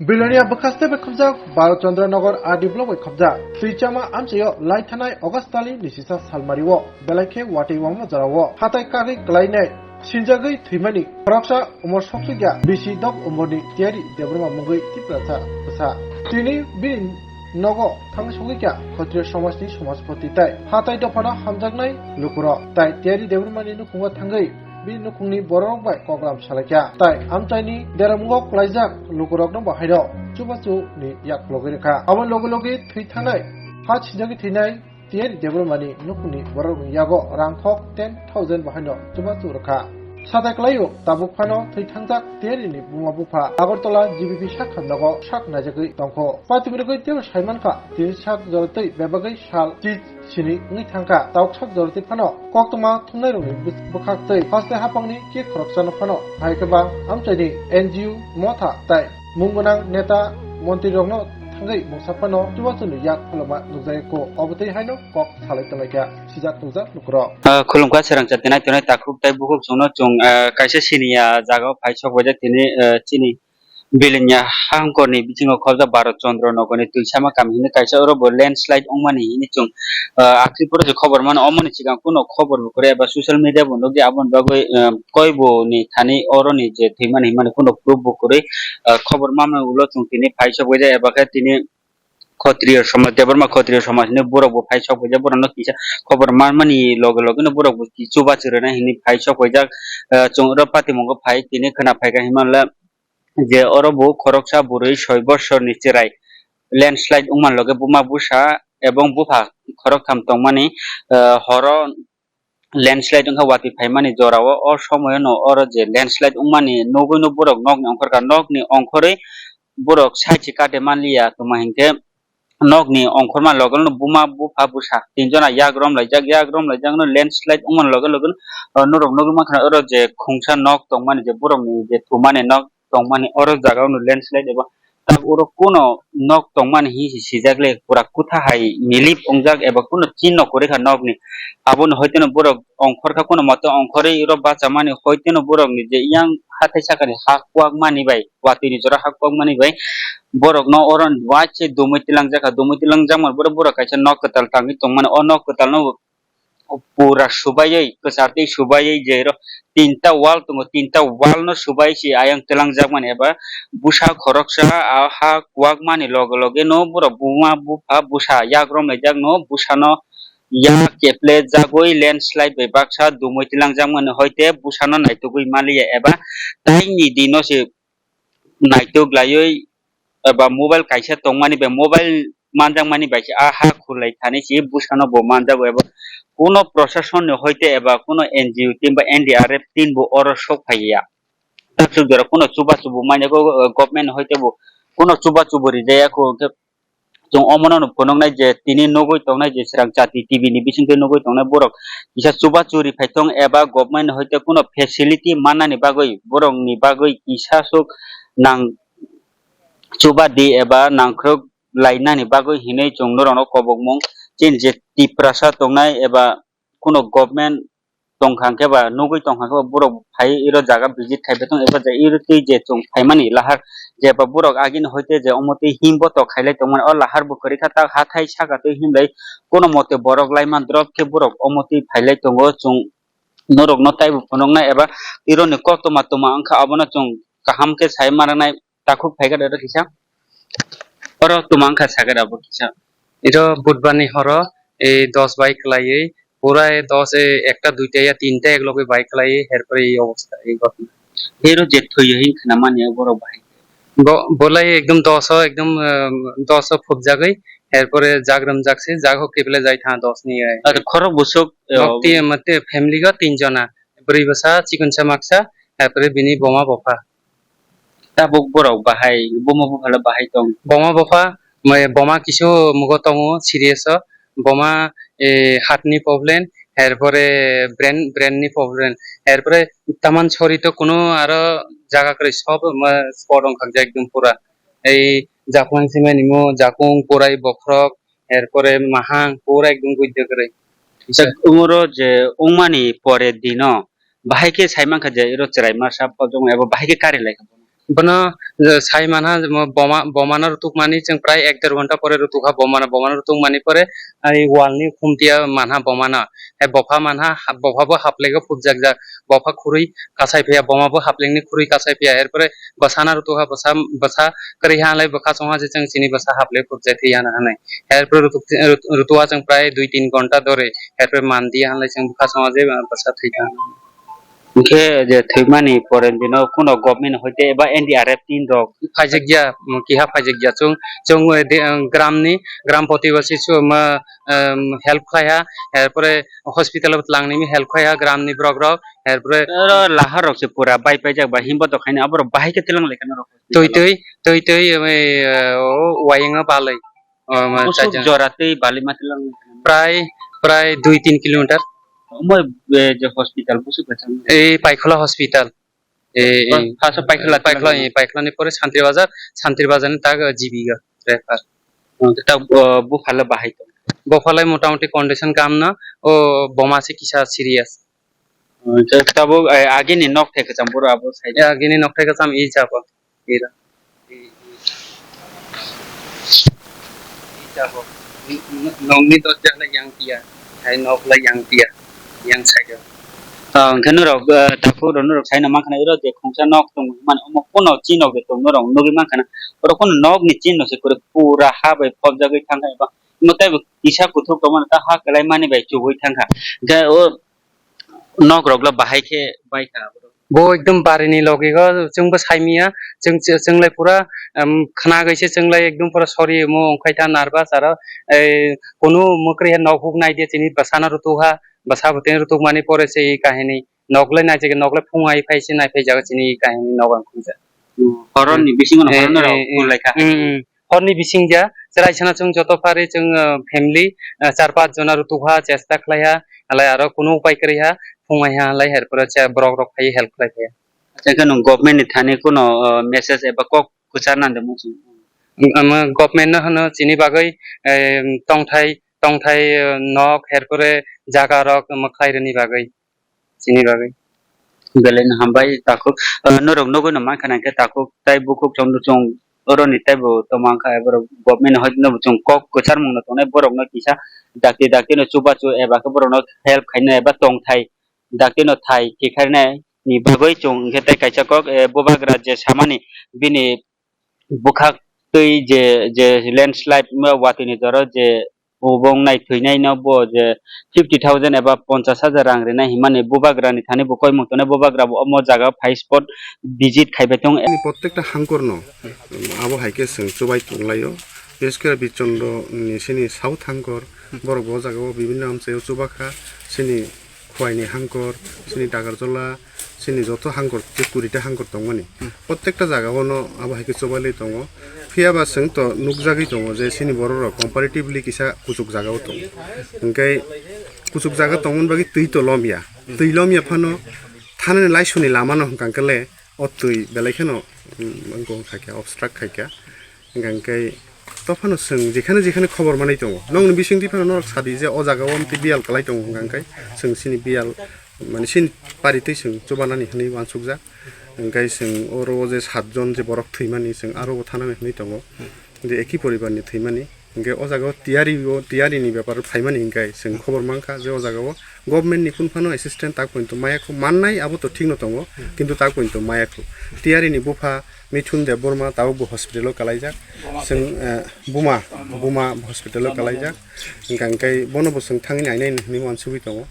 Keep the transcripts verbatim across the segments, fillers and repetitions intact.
Bilonia bwkhaste bai khobjak Bharat Chandra Nagar R D block bai khobjak. Twi chama amchaio lai thanai August tali ni sisa salmario belai khe watwi wngma jorao hatai kagwi kwlainai sinjagwi thwimani khoroksa umor soksukya bisi dok umorni Tiyari Debbarma mungwi Tiprasa bwsa. Tini bini nogo thangwi sogwikya Khotriyo somajni somajpoti tai hatai dophano hamjaknai lukurok tai Tiyari Debbarmani nukhungo thangwi bini nukhungni bororok bai koklam salaikha. Tai amchaini deramungo kwlaijak lukurokno bo haino chubachu ni yak logwi rwkha. Abo logi logi thwi thanai, ha sinjagwi thwinai Tiyari Debbarmani nukhungni bororokni yago rangkhok ten thousand bo haino chubachu rwkha. Satai kwlaio tabuk phano thwi thangjak Tiyari ni buma bupha Agartala G B P sakha nogo sak naijagwi tongkho. Patwirwgwi teibo saimankha tini sak joratwi bebagwi sal chi sini wngwi thangkha. Tabuk sak joratwi phano koktwma thumnairokni bwkhak tei haste haphangni khe khoroksano phano hai khe ba amchaini N G O motha tai mung gwnang neta montrirokno thangwi mungsa phano chubachuni yak pholoma nukjakya kho. Obo twi haino kok salai tonglaikha sijak nukjak lukurok. Ah, khulumkha srang chatinai tonai takhuk tai bukhuk chwngno chwng, ah, kaisa siniya jagao phai sok baijak tini, ah, chini Bilonia hangkorni bisingo khobjak Bharat Chandra Nagarni Twisama kami hwnwi kaisa, oro bo landslide wngmani hwnwi chwng, ah, akhir pore se khobor mano. Omoni swkang kuno khobor bo kwrwi eba social media bo nukdi, aboni bagwi, ah, koi bo ni thani oroni je thwimani hwnmani kuno proof bo kwrwi, ah, khobor manmani ulo chwng tini phai sok baijak eba khe tini Khotriyo somaj, Debbarma Khotriyo somaj hinwi borok bo phai sok baijak, borokno kisa khobor manmani loge loge no borok bo chubachu rwnai hinwi phai sok baijak. Ah, chwng oro patimungo phai tini khwna phaikha hinmale je oro bo khoroksa bwrwi soi bosorni chwrai landslide wngmani loge buma bwsa ebong bupha khoroktham tongmani, ah, horo landslide wngkha watwi phaimani jorao. O somoyono oro je landslide wngmani nugwino borok nokni ongkhorkha, nokni ongkhorwi borok side se kate manliya, tongma hinkhe nokni ongkhorma loge loge buma bupha bwsa tinjona yak romlaijak, yak romlaijakno landslide wngmani loge loge, ah, norok nugwi mankha oro je khungsa nok tongmani je borokni je thumani nok tongmani oro jagao no landslide eba tak oro kuno nok tongmani hinwi se sijak le pura kutha hai milip wngjak eba kuno chin no kwrwi kha nokni. Aboni hoiteno borok ongkhor kha kuno mote ongkhorwi oro bachamani hoiteno borokni je yang hathai sakani ha kuak mani bai watwi ni jora ha kuak mani bai borokno oro waise dumui tilangjak kha, dumui tilangjak mani borok, borok kaisa nok kwtal tangwi tongmani o nok kwtal no pura subaiwi, kwchartwi subaiwi je oro tinta wall tongo, tinta wall no subai se ayang twlangjakmani eba bwsa khoroksa a ha kuwakmani loge loge no borok buma bupha bwsa yak romlaijakno bwsano yak keplejagwi landslide bai baksa dumui twlangjakmani hoite bwsano naitugwi manliya eba taini dino se naituk laiwi eba mobile kaisa tongmani bai mobile manjakmani bai se a ha khulai thani se bwsano bo manjago eba kuno proshasonni hoite eba kuno N G O team ba N D R F team bo oro sok phaiya. Tamsuk jora kuno chubachu bo manjago, eh, government hoite bo kuno chubachu bo rijaya kho hwnkhe chwng omono no phunuknai je tini nugwi tongnai je Srang Chati T V ni bisingtwi nugwi tongnai borok kisa chubachu ri phai thung eba government hoite kuno facility mannani bagwi borokni bagwi kisa swk nang chuba di eba nangkhrwk lainani bagwi hinwi chwng norokno kobokmung chini je Tiprasa tongnai eba kuno government tongkha hwnkhe ba nugwi tongkha hwnkhe ba borok phai iro jaga visit khai bai tong eba je iro twi je chwng phaimani lahar je ba borok agini hoite je omo twi him botok khailai tongmani o lahar bo kwrwi kha ta hathai saka twi himlai kuno mote borok laiman drop khe borok omo twi phailai tongo chwng norokno taibo phunuknai eba ironi koktwma twma wngkha abono chwng kaham khe sai manaknai. Takhuk phaikha da kisa. Oro twma wngkha sakhe da bo kisa. Iro budbar ni horo, e, dos bai kwlaiwi, pura e dos, e, ekta, duita ya tinta ek logwi bai kwlaiwi, herpore e obostha, e ghotna. Ero je thwi hin khna mani borok bahai. Bo, bolai ekdom dos o, ekdom, eh, dos o phupjagwi, herpore jak ram jak se, jak hok kebele jai tha dos ni, eh. Aro khorok busuk, eh, nok ti, mate family go tin jona, bwrwi bwsa, chikonsa maksa, herpore bini boma bopha. Tabuk borok bahai, buma buphalo bahai tong. Boma bopha, mai boma kisu mugo tongo, serious o. Boma, eh, heart ni problem, herpore brain, brain ni problem. Herpore taman sori to kuno aro jaga kwrwi sob ma spot wngkha ekdom pura. Ei japhang simi nimo jakung, porai, bokhorok, herpore mahang, pura ekdom guidda kwrwi. Umoro je wngmani pore dino, bahai khe sai mankha je iro chwrai masa pojong ebo bahai khe kari lai kha. Bono, eh, sai manha, mo boma, bomano rutuk mani chwng prai ek der ghonta pore rutuk ha bomano, bomano rutuk mani pore ai wall ni khumtia manha bomano. Hai bopha manha, ha-, bopha bo haplego phupjak jak, bopha khurui kasai phiya, boma bo haplengni khurui kasai phiya. Erpore bwsano rutuk ha bwsa, bwsa kwrwi ha lai bwkha chwng ha je chwng chini bwsa haplego phupjak thwi hana hanai. Erpore rutuk, rutuk ha chwng prai dui tin ghonta dore, erpore mandi ha lai chwng bwkha chwng ha je bwsa thwi kha. Hwnkhe je thwimani porendino kuno government hoite eba N D R F team rok? Phaijakya, mm, kiha phaijakya. Chwng, chwng, eh, de, eh, gramni, gram protibasi su ma, em, help khlaiha, erpore hospital o tlangni help khlaiha gramni borok rok, erpore oro lahar rok se pura bai paijak ba himbo to khaina aborok bahai khe tilang lai kheno rok. Twi twi, twi twi, eh, o wayang o balai. O, ma, busuk chaijak. Jora tei balima tilang. Prai, prai dui tin kilometer. Omo, eh, je hospital busuk kachang. Ei Paikhola hospital. Ei, ei. Paso Paikhola, Paikhola, tilang. Ei Paikhola ni pore Santri Bazar, Santri Bazar ni tak, eh, G B ga refer. Oh, ta, oh, buphala bahai tong. Buphalai motamoti condition kam na, o boma se kisa serious. Oh, ta, tabuk, eh, agini nok thai kacham boro abo side. Ya, agini nok thai kacham i jabo. Ira. Ijabo. Nokni dorja le yang tia, hai nok le yang tia, yang side o. Ah, hwnkhe norok, eh, takhuk rok norok saino mankha na, iro je khungsa nok tong mani, omo kono chinok de tong norok nugwi mankha na. Oro kono nok ni chinok se kwrwi pura ha bai phobjagwi thangkha eba. Omo taibo kisa kuthuk tongmani ta ha kwlai mani bai chubui thangkha. Hwnkhe o nok rok le bahai khe bai kha. Bo ekdom bari ni logi go chwng bo sai manya, chwng, chwng lai pura, um, khna gwi se chwng lai ekdom pura sorry omo wngkhai ta nervous aro, eh, kunu mwkhwrwi hai nok huk nai dia chini bwsano rutuk ha, bwsa bwtwi rutuk mani pore se i kahini nok lai nai se nok lai phung hai phai se nai phai jaga chini i kahini nok ang khungja. Horoni bisingo no eh, horno rok eh, eh, lai kha. Mm, mm. Horni bising ja, chwrai sana chwng joto phari chwng, ah, family, ah, char panch jona rutuk ha, chesta khlai ha, halai aro kunu upai kwrwi ha, phung hai ha, halai her pore cha borok rok phai help khlai khe. Acha khe nwng government ni thani kuno, ah, message eba kok kwchar nang de muchung? Ang, ang government no hwno chini bagwi, eh, tongthai, tongthai, eh, nok her pore jaga rok mwkhlai rwni bagwi. Chini bagwi. Belai no hambai takhuk. Ah, norok nugwi no mankha na khe takhuk tei bukhuk chwng, chwng oroni teibo tongma wngkha, borok government hoi no chwng kok kwcharmung no tongnai, borok no kisa dakti dakti no chubachu eba khe borok no help khainai eba tongthai dakti no thai tikhainai ni bagwi chwng hwnkhe tei kaisa kok, eh, bubagra je samani bini bwkhak twi je, je landslide wngma watwi ni jora je bo wngnai thwinai no bo je fifty thousand eba ponchash hajar rang rinai hinmani bubagra ni thani bo koimung tongnai, bubagra bo omo jaga phai spot visit khaibai tongo. Ni prottekta hangkor no abo hai khe chwng chubai tonglaio, bises khe Birchondro ni sini south hangkor borok bo jaga o bibinno amchaio chubakha sini Khowai ni hangkor, chini Dagarjola, chini joto hangkor, tei kuri ta hangkor tongmani. Hmm. Prottekta jaga o no abo hai khe chubailai tongo. Phiya ba chwng to nukjagwi tongo je chini borok rok comparatively kisa kuchuk jaga o tongo. Hwnkhe kuchuk jaga tongmani bagwi twi to lomya. Hmm. Twi lomya phano thanani laisuni lama no hwnkha hwnkhe le o twi belai kheno, mm, wngkha khe obstruct khai kha. Hwnkha hwnkhe tophano chwng jekhane jekhane khobor manwi tongo. Nokni bisingtwi phano norok sadi je o jaga o amtwi biyal kwlai tongo hwnkha hwnkhe chwng chini biyal mani chini paritwi chwng chubanani hwnwi uansukjak. Hwnkhe chwng oro o je satjon je borok thwimani chwng aro bo thanani hwnwi tongo. Je eki poribarni thwimani. Hwnkhe o jaga o tiyari o, tiyari ni bepar phaimani hwnkhe chwng khobor mankha je o jaga o government ni phun phano assistant tak pointo maya khu mannai abo to thik no tongo, kintu tak pointo maya khu. Tiyari ni bupha Mithun Debbarma tabuk bo hospital o kalaijak. Chwng, eh, buma, buma hospital o kalaijak. Hwnkha hwnkhe bono bo chwng thangwi nainai hinwi uansugwi tongo.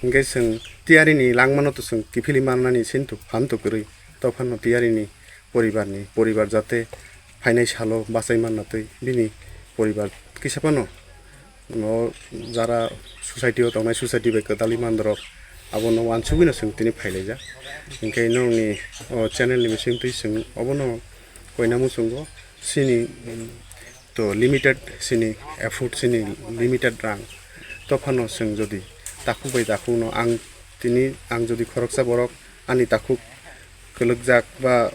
Hwnkhe chwng tiyari ni langmano to chwng kiphilwi mannani sinto phan to kwrwi. Tophano tiyari ni poribar ni, poribar jate phainai salo bachai manna twi bini poribar kisa phano o jara society o tongnai, society bai kwtalwi mandorok abono uansugwino chwng tini phailaijak. Hinkhe nokni o channel ni bisingtwi chwng obono koina muchungo chini, mm, to limited chini effort, chini limited rang. Tophano chwng jodi takhuk bai takhukno ang tini, ang jodi khoroksa borok ani takhuk kwlwkjak ba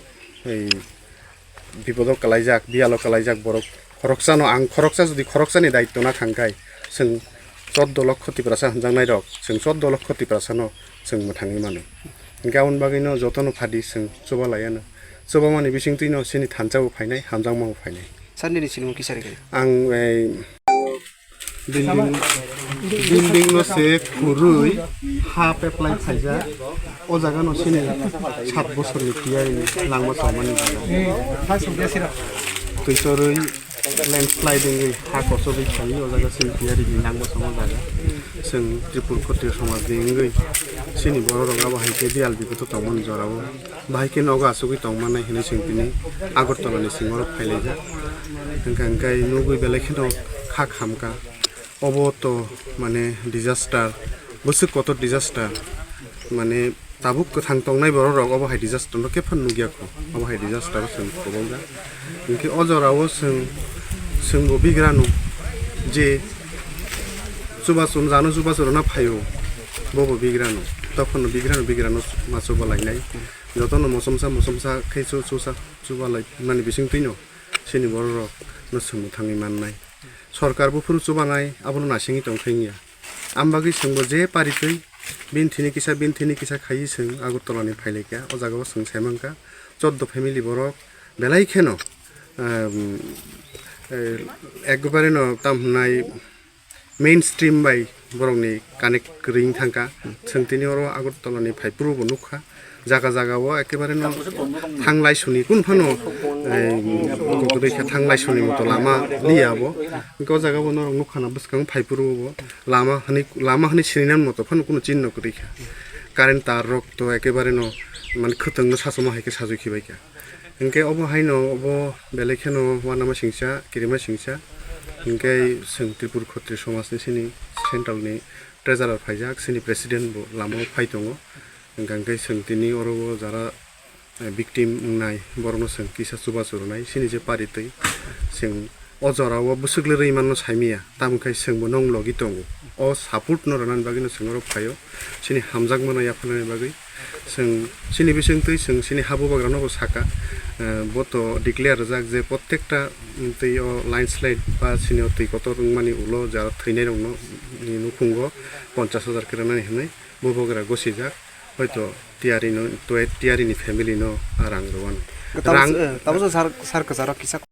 ei bipodo kwlaijak, biyalo kwlaijak borok khoroksano ang khoroksa jodi khoroksani daitwna thangkhai, chwng choddo lokho Tiprasa hwnjaknairok, chwng choddo lokho Tiprasano chwng mwthangwi mano. Hinkhe aboni bagwino jotono phadi chwng chubalaiano. Chubamani bisingtwi no chini thansa bo phainai, hamjakma bo phainai. Sir, nini sinimung kisa rikha? Ang, eh, building, building no se khurui ha peplai phaijak. O jaga no chini sat bosorni tiyari langma chomani jaga. Twi torwi landslide wngwi ha kochogwi phaio, o jaga chini tiyari ni langma choma jaga. Chwng Tripura Khatriya somaj ni wngwi chini borok rok abo hai khe biyal bipodo tongmani jorao. Bahai khe nogo achugwi tongmanai hinwi chwng tini Agartala ni simi oro phailaijak. Hwnkha hwnkhe nugwi belai kheno kha khamkha. Obo to mane disaster, bwswk kotor disaster. Mane tabuk kwthang tongnai borok rok obo hai disaster no khe phano nukya kho. Obo hai disaster o chwng kwbangkha. Hwnkhe o jorao chwng, chwngbo bigrano je chubachu jano chubachu rwna phaio, bobo bigrano. Tokhono bigrano, bigrano ma chuba lainai. Jotono mosomsa mosomsa khe chu chusa chuba lai mani bisingtwino chini borok rok no chwngno thangwi mannai. Sorkar buphuru chubanai abono naisingwi tongthai wngya. Ambagwi chwngbo je paritwi bini thini kisa, bini thini kisa khaiwi chwng Agartala ni phailaikha. O jagao chwng saimankha choddo family borok belai kheno, em, eh, ekbare no tam hwnai mainstream bai borokni connect kwrwi wng thangkha. Chwng tini oro Agartala ni phai phuru bo nukha, jaga jaga o ekebare no thanglai suni kun phano, eh, kwrwi khe thanglai suni moto lama liya bo. Hwnkhe o jaga bo norok nukha na bwskang phai phuru bo lama hwnwi, lama hwnwi sinina moto phano kunu chinno kwrwi kha. Current tar rok to ekebare no mane khwtwng no sachoma hai khe sajwi khibai kha. Hwnkhe obo haino obo belai kheno uanama singcha, kirima singcha. Hwnkhe chwng Tripura Khatriya somajni chini central ni treasurer phaijak, chini president bo lamao phai tongo. Hwnkhe chwng tini oro o jara, eh, victim wngnai borokno chwng kisa chubachu rwnai, chini je paritwi chwng o jorao bwswk le rwi manno saimanya, tamo khe chwngbo nong logi tongo. O support no rwnani bagwino chwng oro phaio, chini hamjakmano yapharnani bagwi. Chwng chini bisingtwi chwng chini ha bubagrano bo saka, eh, bo to declare rwjak je prottekta twi o landslide ba chini o twi kotor wngmani ulo jara thwinairokno ni nukhungo ponchash hajar khe rwnani hwnwi bubagra gosijak, hoito tiyari no, tiyari ni family no a rang rwano. Tamo, rang, eh, tamo sar, sar kwcharo kisa